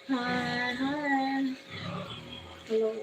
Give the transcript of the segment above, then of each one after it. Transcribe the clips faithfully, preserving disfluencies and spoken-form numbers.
Hi, hi. Hello.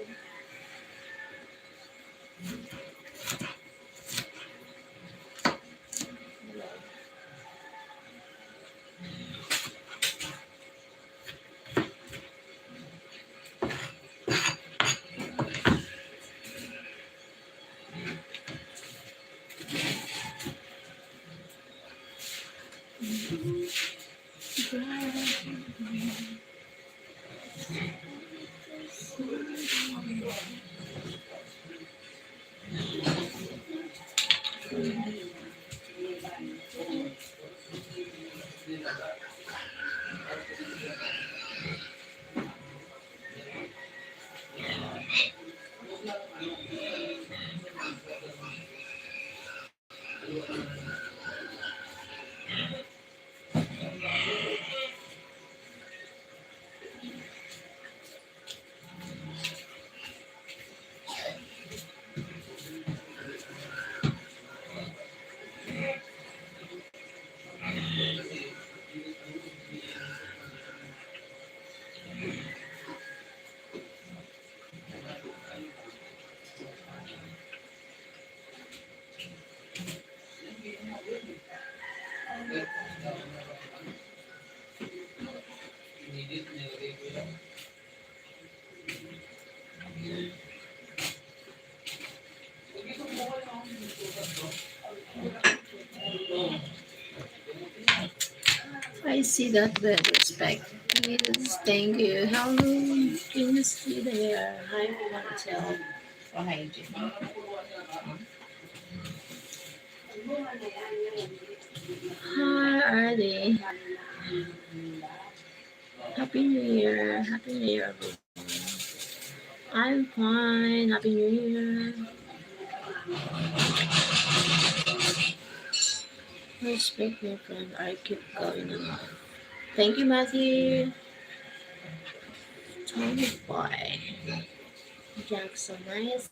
I see that well, respect. Please, thank you. Hello, can you see there? Hi, Montel. Oh, hi, Jim. Hi, Arlie. Happy New Year. Happy New Year, everyone. I'm fine. Happy New Year. Respect, my friend. I keep going on. Thank you, Matthew. Tony Boy. Jackson, nice.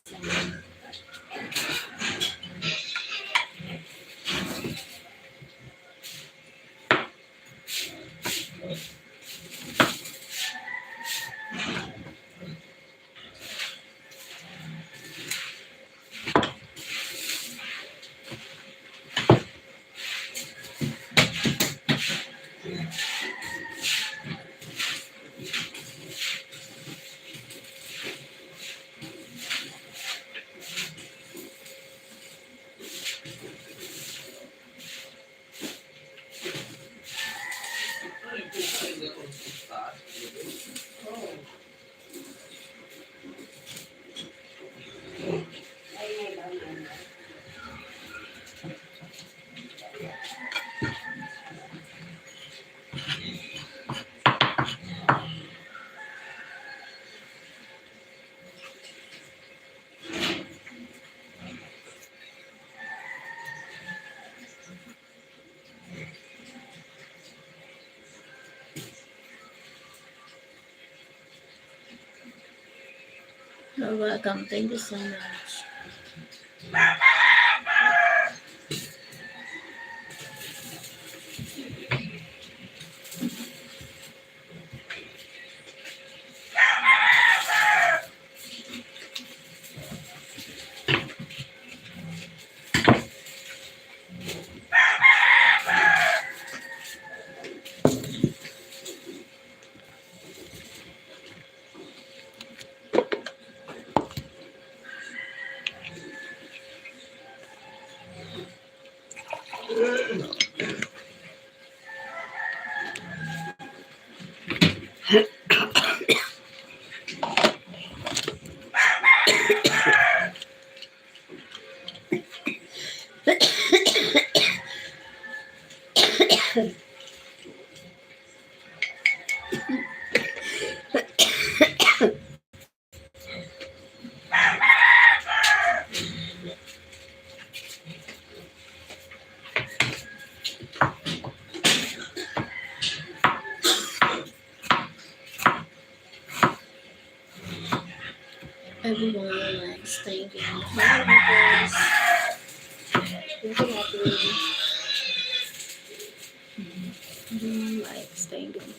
You're welcome. Thank you so much. Everyone, like, stay tuned. Bye, guys. Thank you, Mati. Everyone, like, stay tuned.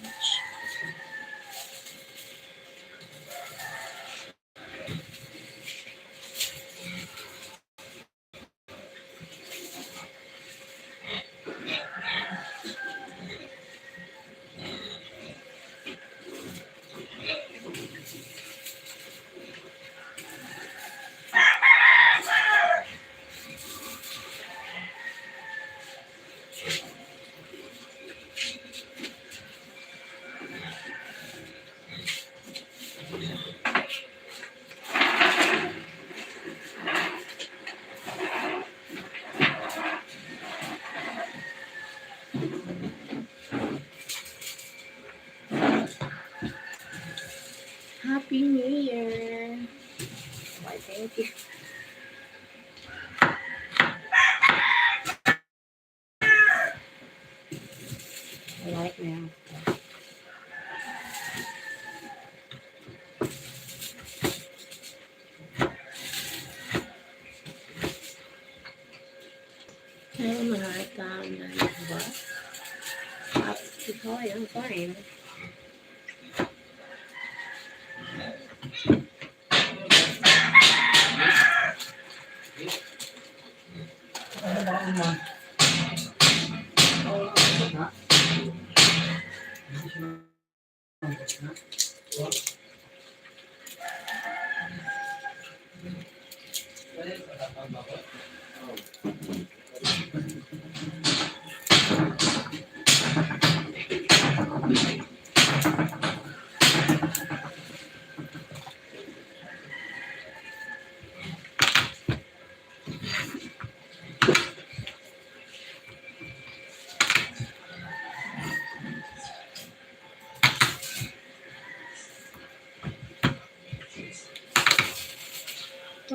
Happy New Year! Why, thank you. I like now. Ay, mga tao na iba. At ikaw ay ang kain.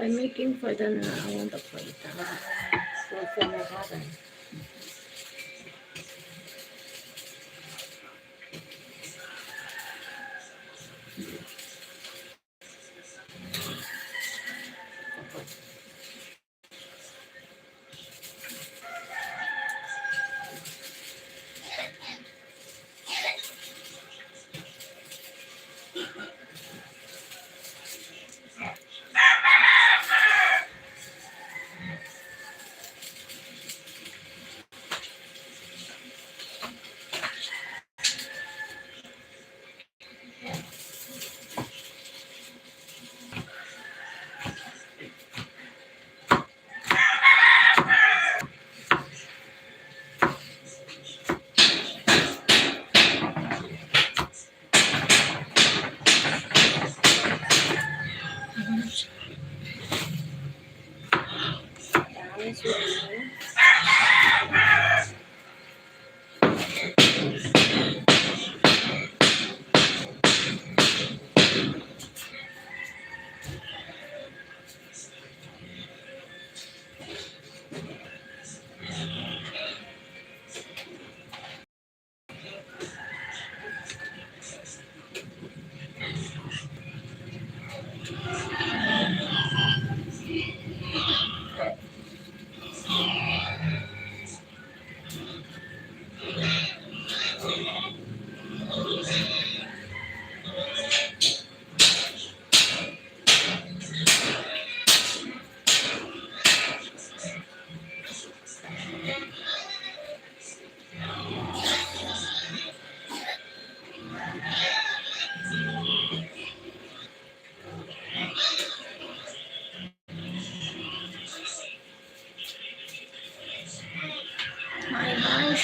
I'm making for the, I want the frittata. So, for my father.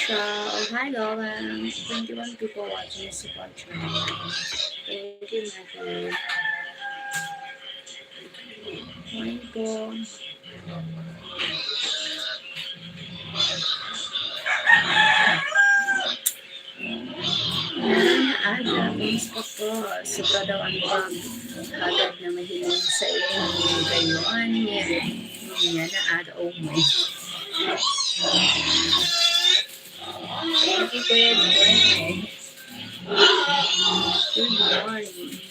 So, oh, hi, Lola. Twenty-one people watching this support channel. Thank you, Matthew. Morning po. Magandang aga, kumusta po? Sobra daw ang paghagad na mahiling sa inyo. Gayon, yan. Yan ang aga, oh my. Thank you, Kuya Gwen. Good morning.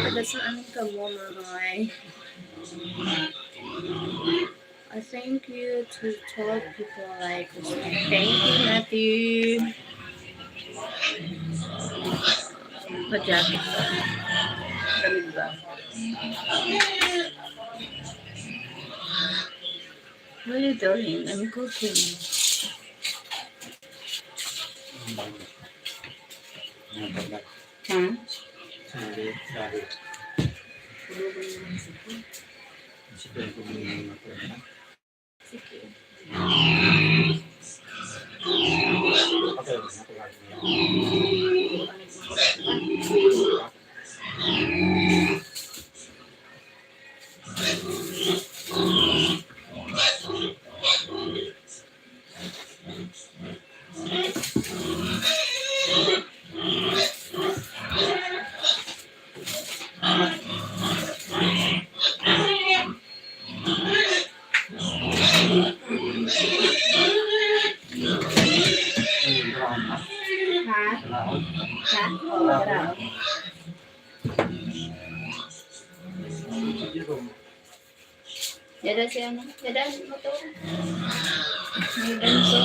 Taga saan kamo, Mahay? I thank you to twelve people like this. Thank you, Matthew. Pa-jacket ba? Lamig ba? What are you doing? I'm cooking. Ha? Sige. Ha? Ha? Oo, bravo. Yada siya, no? Yada ang motor. May ganso.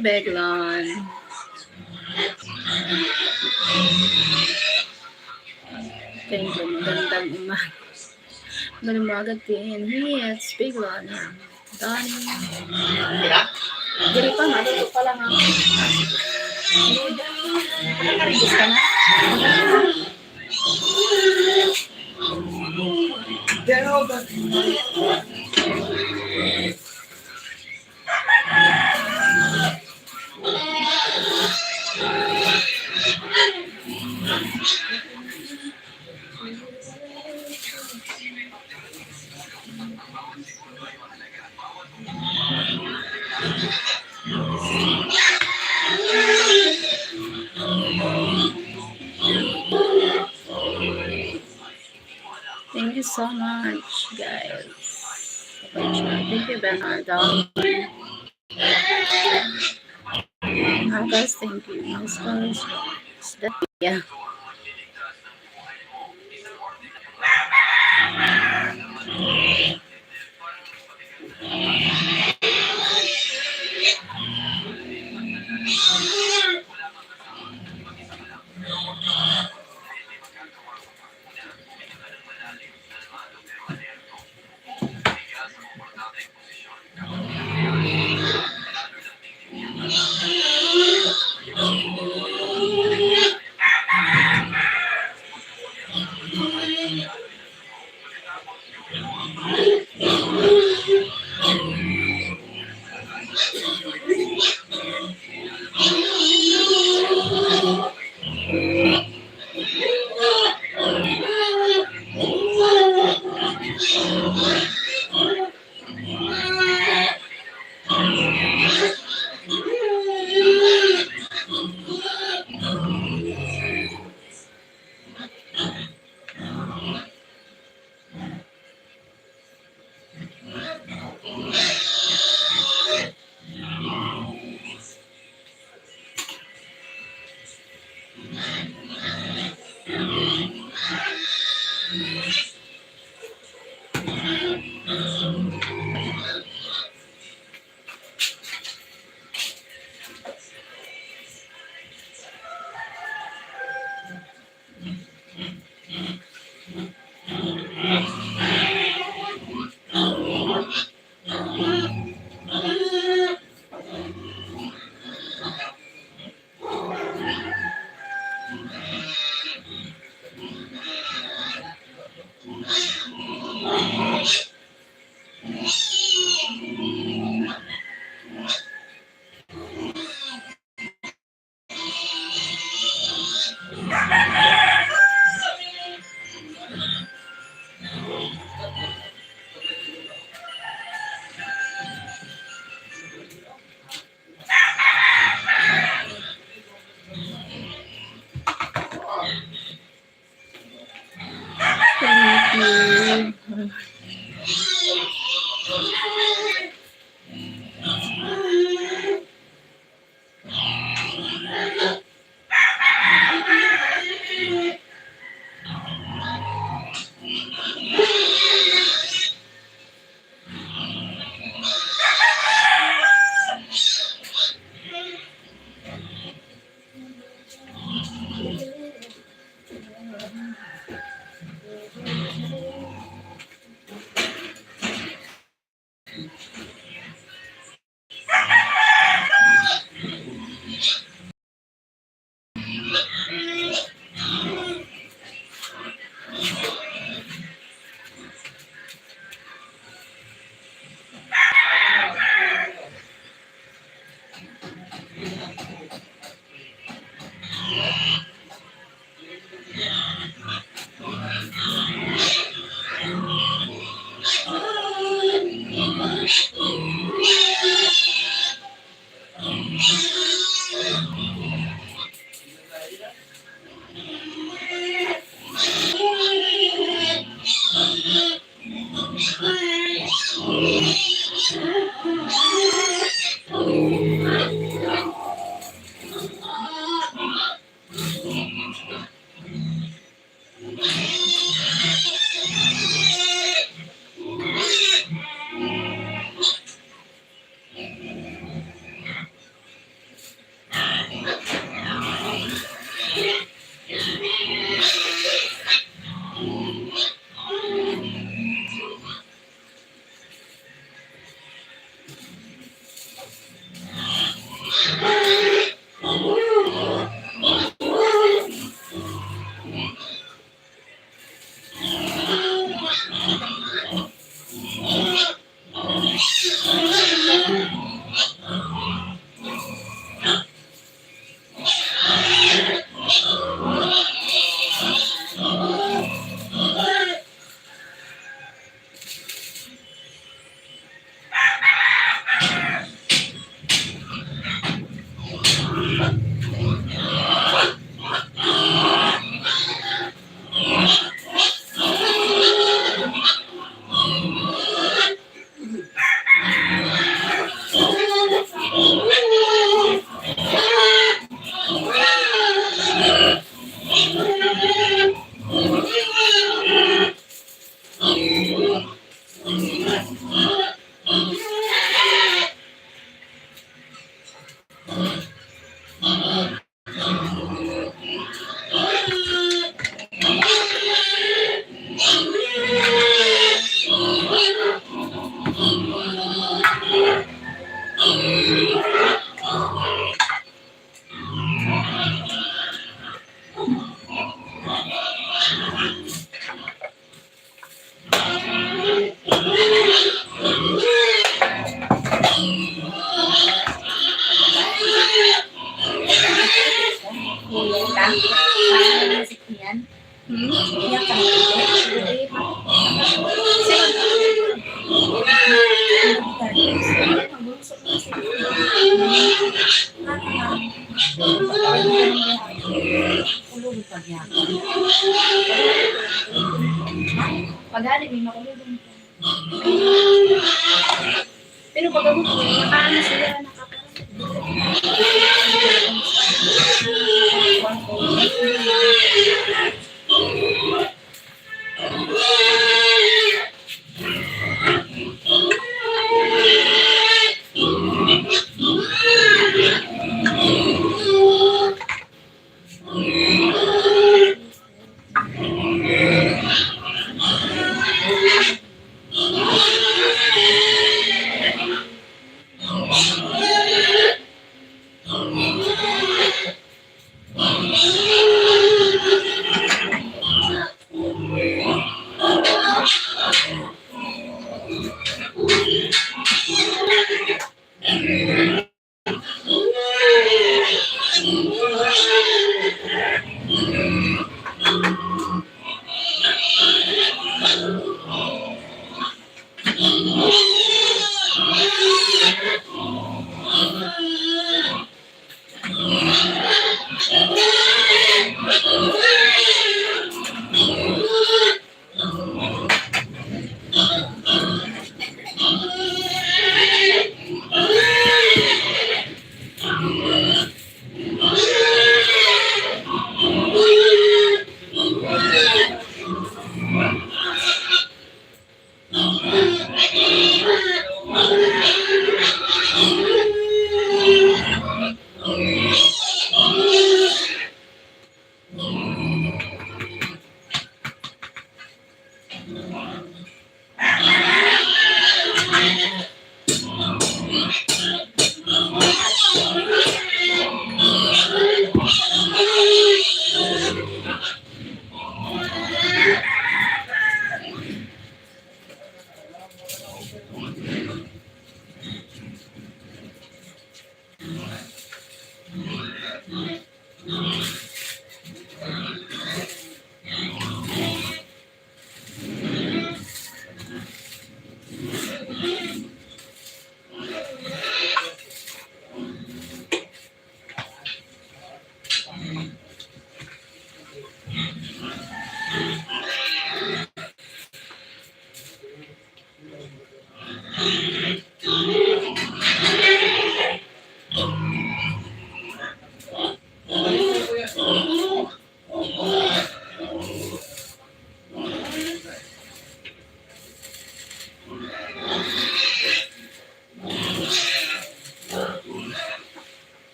Beglon. Thank you. Magandang umaga. Magandang umaga din. Yes, Beglon. Donnie. Diri pa, maluto pa lang ako. Nakarilis ka na? Thank you so much, guys. Thank you, Bernardo. Marcos, thank you. Mas Carlos, yeah. Thank you. Kaya na naman si Kian. Hmm? Yan ka na. Paghali, may makulog. Pero pag abot ko, nakaano sila, nakaparang.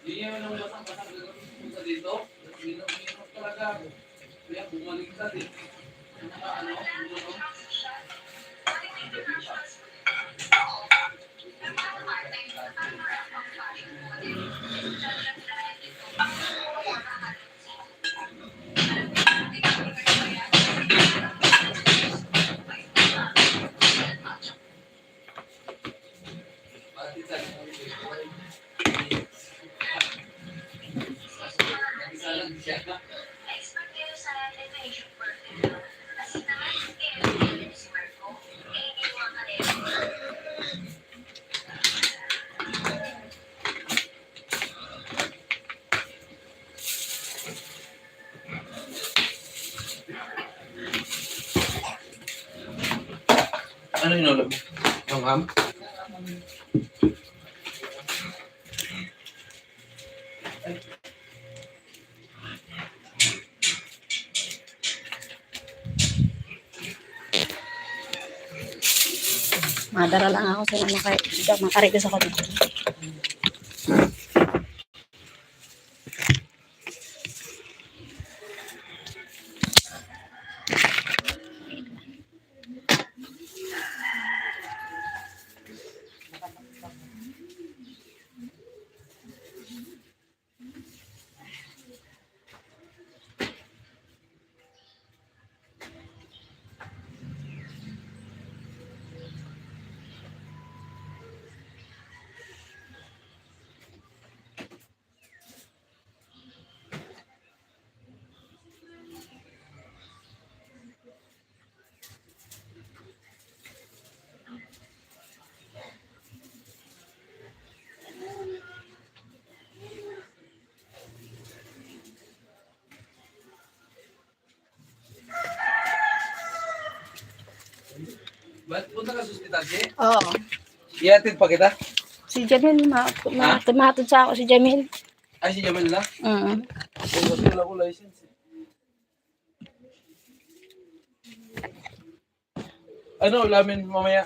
Hindi niya nang basang-basang dito. Minum-minum talaga. Kaya bumaliktad eh. Yung mga ano, yung ano. Ano yung ulam? Yung ham? Madara lang ako sa mga kay-, makarigo sa kanya. Ba't punta ka sa ospital, Che? Oo. Ihatid pa kita? Si Jamil, ma-, ma-, Ah? Mahatid sa ako si Jamil. Ay, si Jamil na? Mm. Kung kasi wala ko license, eh. Ano, ulamin mamaya?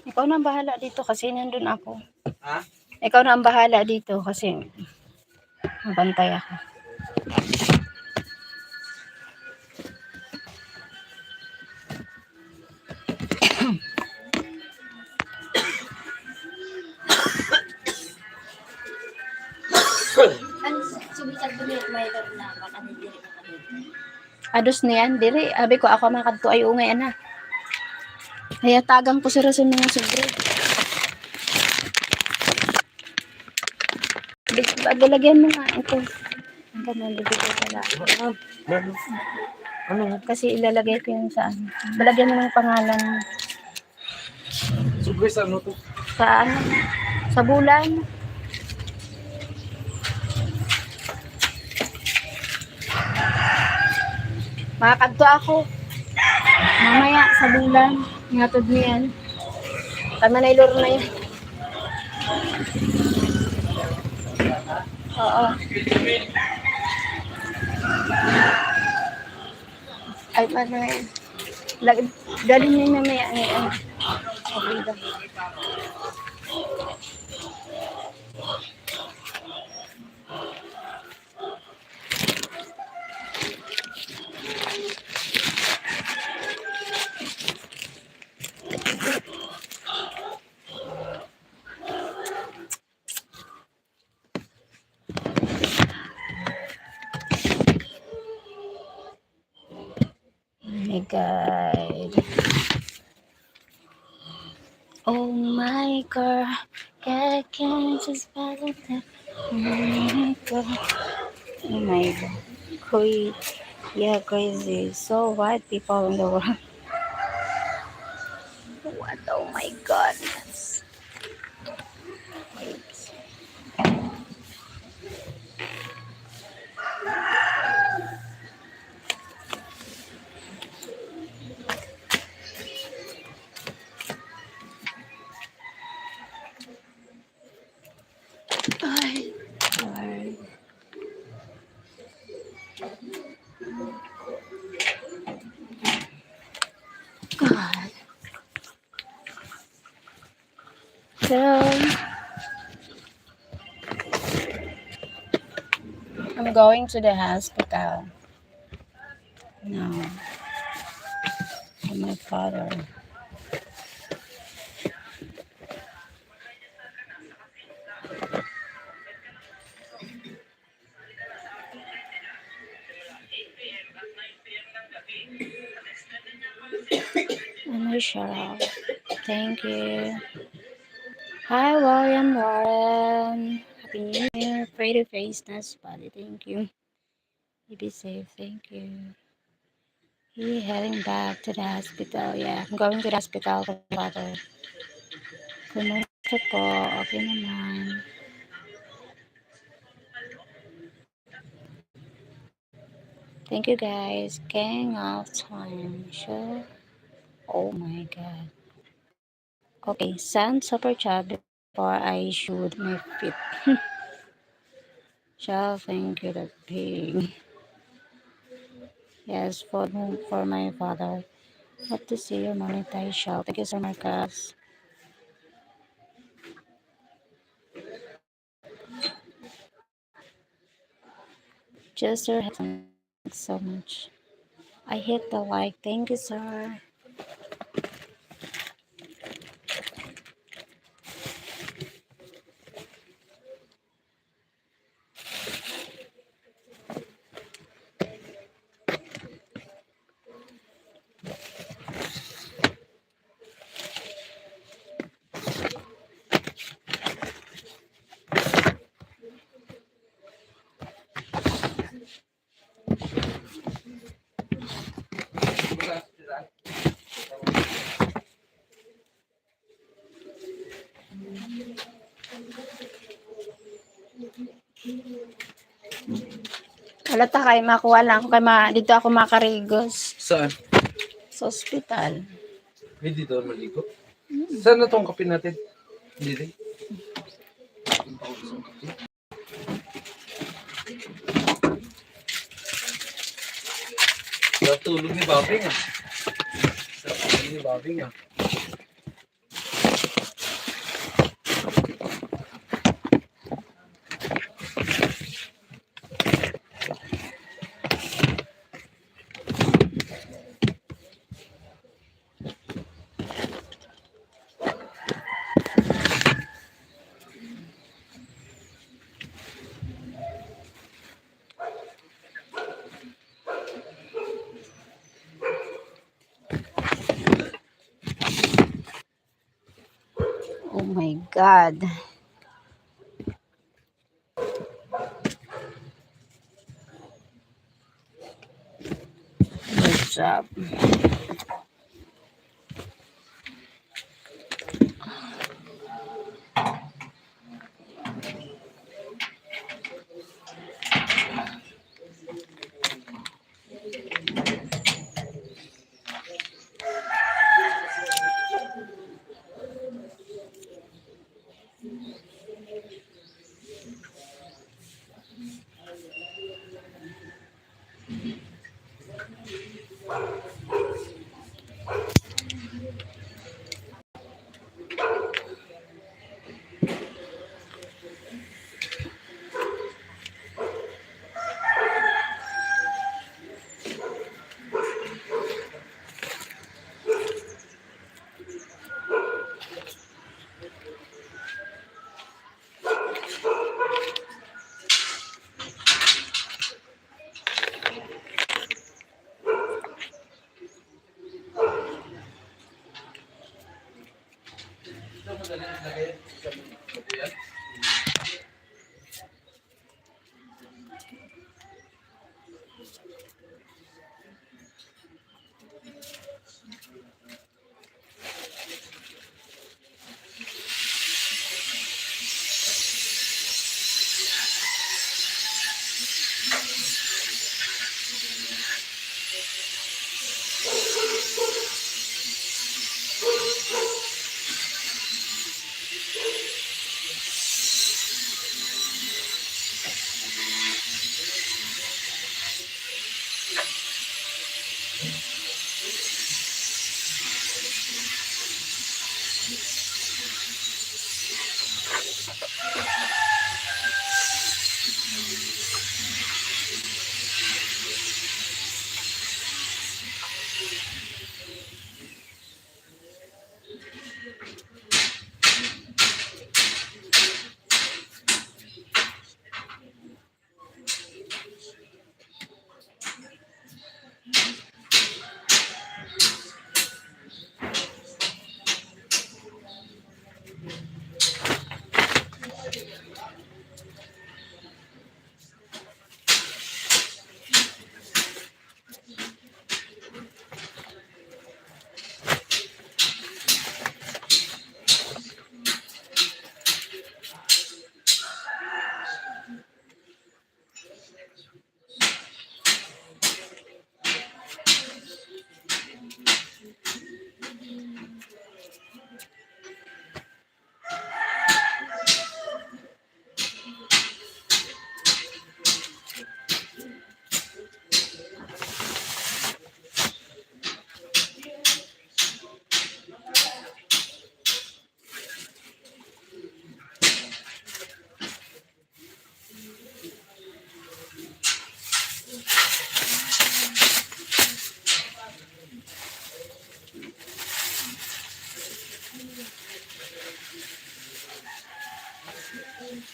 Ikaw na ang bahala dito kasi nandun ako. Ha? Ikaw na ang bahala dito kasi mabantay ako. Ano, sumikat ko may, may na baka hindi rin ako dito. Ados na yan, diri. Abi ko, ako makadto ay ungay, ana. Kaya tagang ko si Rason mga sobre. Lalagyan mo nga ito. Ang ganun, bibigay ko lang. Ano? Kasi ilalagay ko yun sa ano. Lalagyan mo ng pangalan mo. Sobre sa ano to? Sa ano? Sa bulan. Makakadto ako. Mamaya sa bulan. Ngatod niyan. Tama na, ilor na yun. Oo. Ay, ano na yun? Lag-, dali niya mamaya ang, ang, ang, my God. Oh my God. God, can you just follow that? Oh my God. Oh my God. Cra-, yeah, crazy. So white people in the world. What? Oh my God. Ay, ay. God. So, I'm going to the hospital now for my father. Ano siya? Thank you. Hi, William Warren. Happy New Year. Pray to face nas body. Thank you. Be safe. Thank you. He heading back to the hospital. Yeah, I'm going to the hospital, Father. Kumusta po? Okay naman. Thank you, guys. Gang of time. Sure. Oh my God. Okay, send super chat before I shoot my feet. Shell, thank you, the pig. Yes, for, for my father. Hope to see you monetize, Shell. Thank you so much, guys. Chester, thanks so much. I hit the like. Thank you, sir. Wala ta kay makuha lang ako kay ma-, dito ako makarigos Saan? Sa ospital. Hindi dito maligo. Saan na tong kape natin? Dito. Natulog ni Bobby nga. Natulog ni Bobby nga. Oh my God. What's up?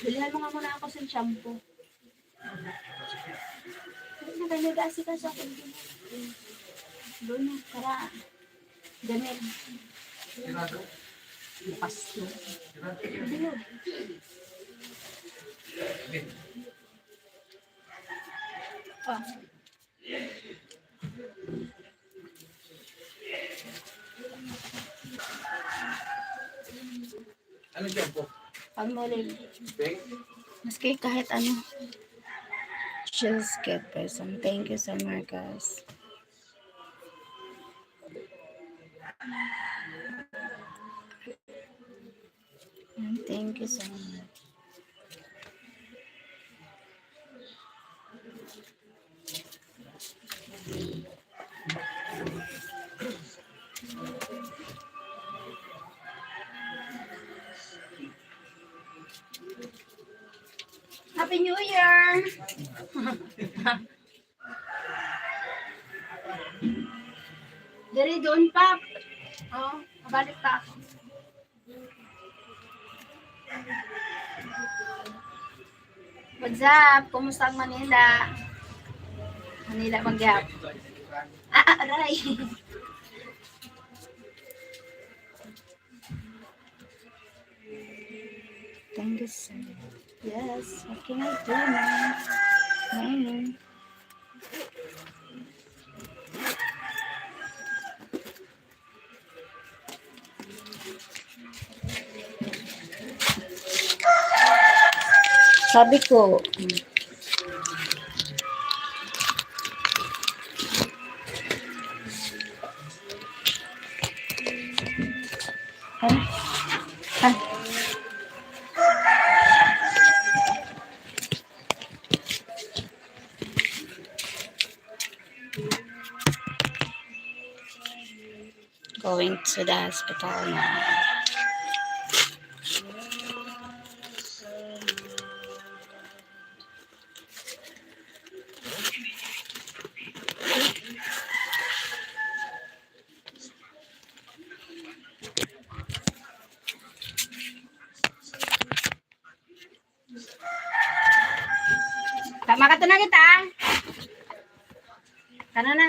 Bilhan mo nga muna ako sa shampoo. Nagano, gaasikaso ako. Doon na, para ganun. Pasto. Hindi yun. Ah. Ano siya po? Palmolive. Pink? Maski kahit ano. Just good person. Thank you so much, guys. And thank you so much. Happy New Year! Diri, doon pa. Oh, mabalik pa ako. What's up? Kumusta ang Manila? Manila, magyap. Ah, ah, aray. Thank you, sir. Yes, what can I do, ma'am? Morning. Sabi ko, ah, ah. Going to the hospital now. Tama ka to na kita. Tana na.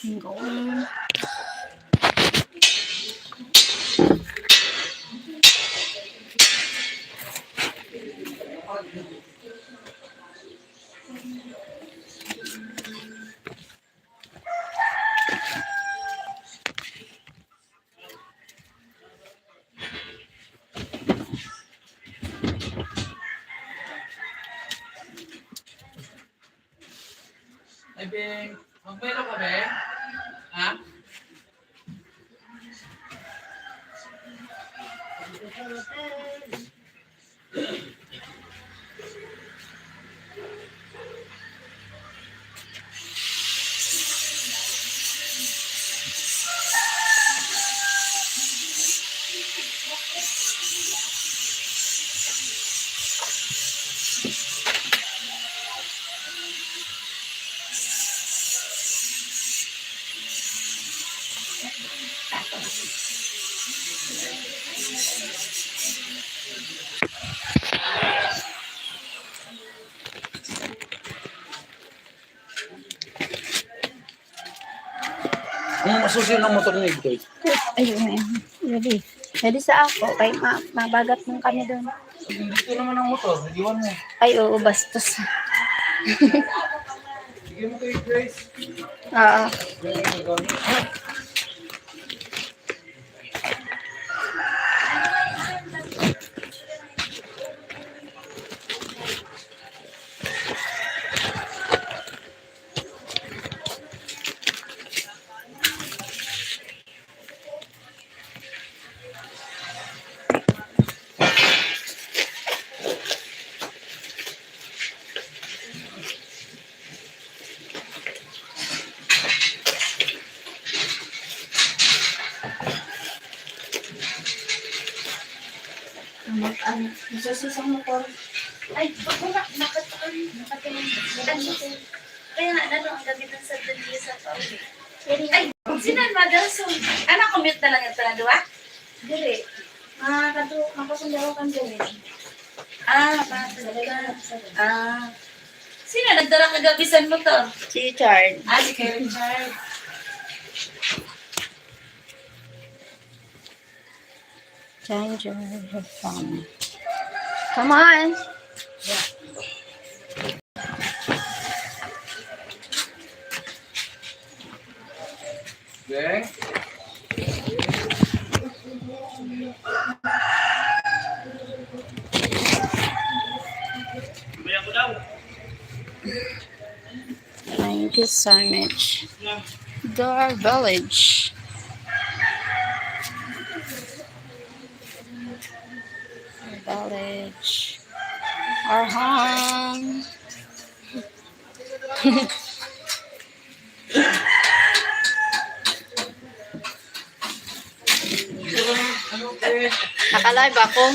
Hingkong. Ay, Bing, magmelo ka, Bing? Ha? Ang masusi ng motor ni Igtoy. Ayun na yan. Ready. Ready sa ako. Kay ma mabagat lang kami doon. Dito naman ang motor. Iwan mo. Ay, oo, bastos. Sige mo kay Grace. Oo. Mag-, ano, isa sa isang motor. Ay, wag mo na, nakatakan, nakatakan. Kaya nga, ano, ang gamitan sa dali sa tao. Ay, sinan, madalso. Ano, commute na lang ito na duwa? Dili. Ah, kato, makasundaw kan dili. Ah, bakit ka? Ah. Sino nagdara kagabi sa motor? Si Richard. Ah, si Kuya Richard. Change your phone. Come on. Thank you so much. Door Village. Village. Our home. Naka-live ako.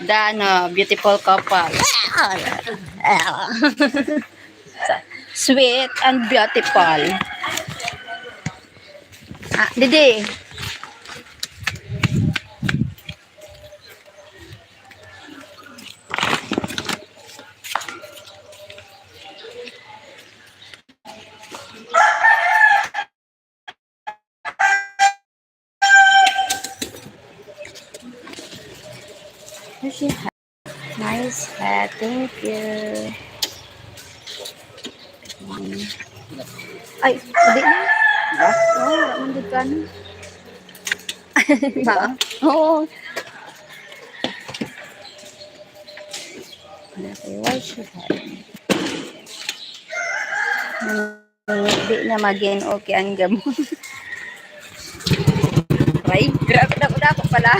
Dano, beautiful couple. Sweet and beautiful. Ah, Didi. Nice hat. Thank you. Ay, hindi na. Ba? Oh, wala man gud ka na. Ba? Oo. Okay, why she had? Di na magin okay ang gamot. Ay, grabe, dako-dako pala.